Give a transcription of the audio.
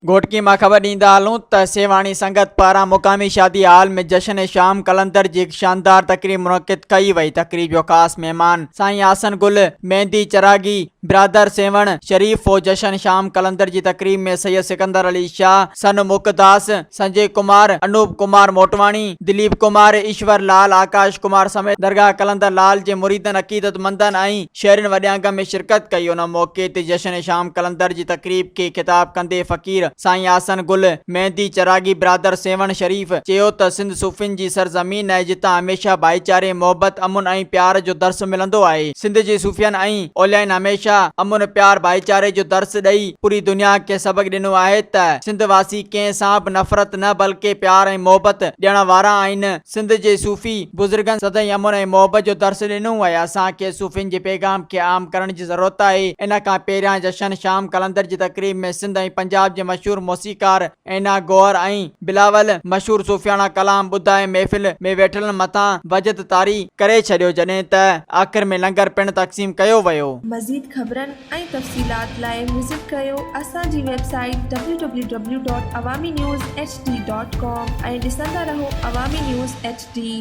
گهوٽڪي مان خبر ڏيندا هلون ته سيوهاڻي سنگت پاران مقامي شادي هال ۾ جشن شام قلندر جي هڪ شاندار تقريب منعقد ڪئي وئي. تقريب جو خاص مهمان سائين آسن گل مهندي چراغي برادر سيوهڻ شريف هو. جشن شام قلندر جي تقريب ۾ سيد سڪندر علي شاهه، سن مڪداس، سنجي ڪمار، انوپ ڪمار موٽواڻي، دليپ ڪمار، ايشور لال، آڪاش ڪمار سميت درگاهه قلندر لال جي مريدن، عقيدتمندن ۽ شهرين وڏي انگ ۾ شرڪت ڪئي. ان موقعي تي جشن شام قلندر جي تقريب کي خطاب ڪندي فقير سائين آسن گل مهندي چراغي برادر سيوهڻ شريف چيو ته سنڌ صوفين جي سرزمين آهي جتان هميشه ڀائيچاري، محبت، امن ۽ پيار جو درس ملندو آهي. سنڌ جي صوفين ۽ اوليائن هميشه امن، پيار، ڀائيچاري جو درس ڏئي پوري دنيا کي سبق ڏنو آهي ته سنڌ واسي ڪنهن سان به نفرت نه بلڪه پيار ۽ محبت ڏيڻ وارا آهن. سنڌ جي صوفي بزرگن سدائين امن ۽ محبت جو درس ڏنو آهي، اسان کي صوفين جي پيغام کي عام ڪرڻ جي ضرورت آهي. ان کان پهريان جشن شام قلندر جي تقريب ۾ سنڌ ۽ پنجاب جي مشهور موسيقار عينا گوهر ۽ بلاول مشهور صوفياڻا ڪلام ٻڌائي محفل ۾ ويٺلن مٿان وجد طاري ڪري ڇڏيو جڏهن ته آخر ۾ لنگر پڻ تقسيم ڪيو ويو. مزيد خبرن ۽ تفصيلات لاء وزٽ ڪريو اسان جي website W W W dot Awami news H D dot com ۽ ڏسندا رهو عوامي نيوز ايڇ ڊي.